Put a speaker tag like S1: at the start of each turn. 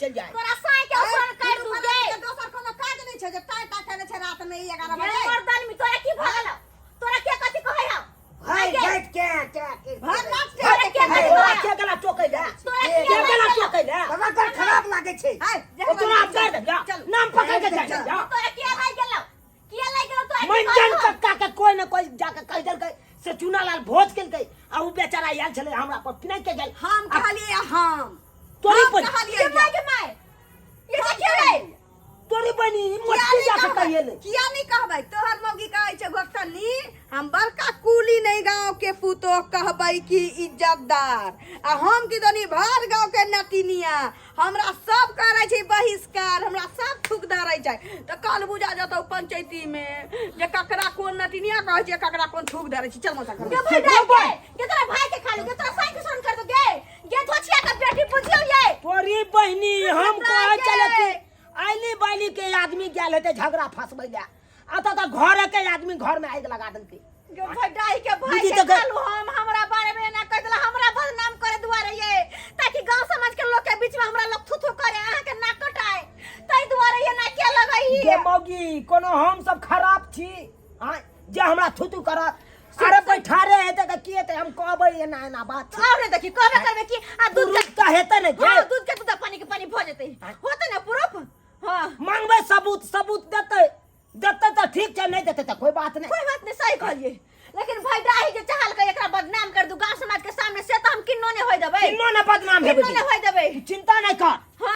S1: चलि जाय।
S2: तोरा साँय के उसरन काटि दू गे।
S3: दोसर कोनो काज नहि छै जे टाइ टाइ केने छै रात में 11
S2: गे
S3: बजे।
S2: मर्दन में तोरा की भऽ गेलौ? तोरा के कथी कहै हौ?
S1: भाई बैठ के के के
S3: भर रात
S2: तोरा
S3: के
S2: के कथी
S1: तोरा
S2: कहै हौ?
S1: के गला टोकै ले?
S2: तोरा
S1: के
S2: किया
S1: गला
S2: लागि गेलौ?
S1: टोकै ले?
S4: तोरा बड़ खराब लागै छै।
S3: हाय,
S1: ओ तोरा आब कर दे जा।
S3: चलू।
S1: नाम पकड़ के जाय जा।
S2: तोरा किया लागि गेलौ? किया लागि गेलौ तोरा? की
S1: मंजन
S2: कहै हौ?
S1: कक्का के कोई न कोई जाके कहि देलकै से चूनालाल भोज केलकै आ उ बेचारा आयल छलै हमरा पर पिनाइ के गेल।
S3: हम कहलियै, हम
S1: तोरी
S3: हम
S1: पर
S3: कहलियै।
S2: गे माय, गे माय, ये देखियौ रे।
S1: तोरी बनी
S3: किया
S1: मोटकी
S3: नहि
S1: जाके
S3: कहबै?
S1: कहिए ले।
S3: किया नहि कहबै? तोहर मौगी कहै छै घोकसनी, हम बड़का कुली नहि गाँव के पुतोह कहबै कि इज्जतदार, आ हम की दनी भर गाँव के नटिनिया, हमरा सब करै छै बहिष्कार, हमरा सब थूक धरै छै। तऽ कल बुझा जतौ पंचायती में जे ककरा कोन नटिनिया कहै छै, ककरा कोन थूक धरै छै। चल मौसा घर।
S2: गे भाई गे, गे तोरा भाई के खाली, गे तोरा साई के सन कर दो गे। गे धोछिया के बेटी बुझियौ ये।
S1: तोरी बहिनी हम
S2: हमरा
S1: कहै चले
S2: गे।
S1: कि आइली बाइली के आदमी गेल हेतै झगड़ा फंसबै ले, आ तऽ घरे के आदमी घर में आगि लगा देलकै।
S2: गे भाई डाही के भाई
S1: दीदी
S2: के
S1: तऽ
S2: कालू हम हमरा बारे में एना कह देला हमरा बदनाम करे दुआरे ये, ताकि गांव समाज के लोग के बीच में हमरा लोग थू थू करे, अहाँ के नाक कटाए, ताहि दुआरे ये ना के लगई।
S1: गे मौगी, कोनो हम सब खराब छी आँय जे हमरा थू थू करत? अरे बैठारे हेतै तऽ की हेतै, हम कहबै एना एना बात छै।
S2: और नहीं देखी कहबे करबे कि आ दूध के
S1: प्रूफ तऽ हेतै ने गे।
S2: हां, दूध के दूध आ पानी के पानी भ जेतै, होतै ना प्रूफ? हां,
S1: मांगबै सबूत, सबूत देतै, देतै तऽ ठीक छै, नहि देतै तऽ कोई बात नहि।
S2: कोई बात नहीं, सही कहलिए। लेकिन भाई डाही जे चाहल के एकरा बदनाम कर दू गांव समाज के सामने, से तो हम किन्नो नहीं होय देबै।
S1: किन्नो ने बदनाम हेबै।
S2: किन्नो नहीं होय देबै।
S1: चिंता नहि कर।
S2: हां।